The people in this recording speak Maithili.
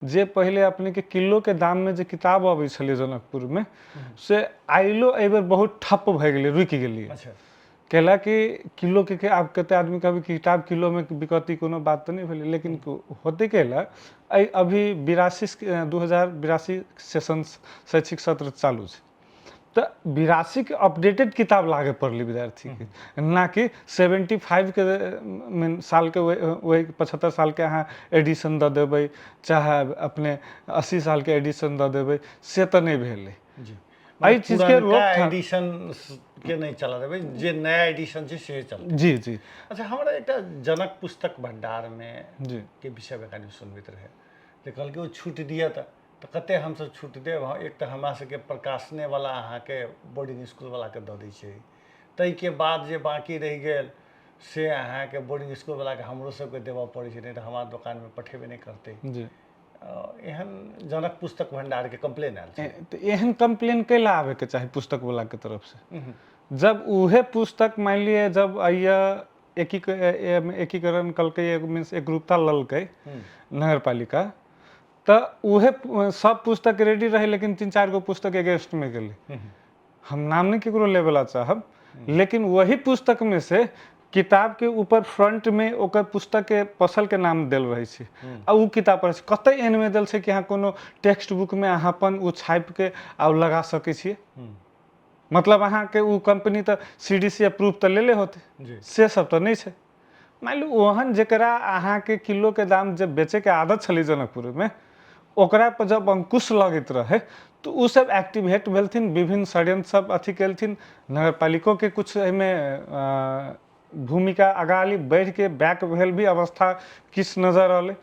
जे पहिले अपनेके किलोके दाममे जे किताब अबै छलै जनकपुरमे, से आइलो एहिबेर बहुत ठप्प भए गेलै, रुकि गेलै। कैला कि किलोके के आब कते आदमी कहबै किताब किलोमे बिकत, ई कोनो बात तऽ नहि भेलै। लेकिन होतै कैला, एहि अभी 82 2082 सेशन शैक्षिक सत्र चालू छै, तऽ 82के अपडेटेड किताब लागे पड़लै विद्यार्थीके, ना कि 75के मीन सालके, ओहि 75 सालके अहाँ एडिशन दऽ देबै, चाहे अपने 80 सालके एडिशन दऽ देबै, से तऽ नहि भेलै। एहि चीजके रोकथाम एडिशन के नहि चला देबै, जे नया एडिशन छै से चलतै। जी जी। अच्छा, हमरा एकटा जनक पुस्तक भण्डारमे के विषयमे कनि सुनबैत रहै जे कहलकै ओ छूट दिअ, तऽ कते हमसब छूट देब? हँ, एक तऽ हमरा सबके प्रकाशनेवला अहाँके बोर्डिंग इसकुलवलाके दऽ दै छै, ताहिके बाद जे बाँकी रहि गेल से अहाँके बोर्डिंग इसकुलवलाके हमरो सबके देबऽ पड़ै छै, नहि तऽ हमरा दोकानमे पठेबे नहि करतै। एहन जनक पुस्तक भण्डारके कम्प्लेन आयल छै। तऽ एहन कम्प्लेन कैला आबैके चाही पुस्तकवलाके तरफसँ, जब उहे पुस्तक मानि लिअ जब अइया एकीकरण कलकै, मीन्स एकरूपता ललकै नगरपालिका, तऽ उहे सब पुस्तक रेडी रहै, लेकिन 3-4 गो पुस्तक अगेंस्टमे गेलै। हम नाम नहि केकरो लेबेला चाहब, लेकिन वही पुस्तकमे से किताबके ऊपर फ्रंटमे ओकर पुस्तकके पसलके नाम देल रहै छै, आ ओ किताब पढ़ै छै। कतऽ एहनमे देल छै कि अहाँ कोनो टेक्स्ट बुकमे अहाँ अपन ओ छापिके आ ओ लगा सकै छियै? मतलब अहाँके ओ कम्पनी तऽ CDC approve तऽ लेले होतै, से सब तऽ नहि छै। मानि लू ओहन जकरा अहाँके किलोके दाम जे बेचैके आदत छलै जनकपुरमे, ओकरा पर जब अंकुश लगैत रहै तऽ ओ सब एक्टिवेट भेलथिन, विभिन्न षड्यंत्र सब अथी केलथिन। नगरपालिकोके किछु एहिमे भूमिका अगाड़ी बढ़िके बैक भेल भी अवस्था किछु नजर अलै।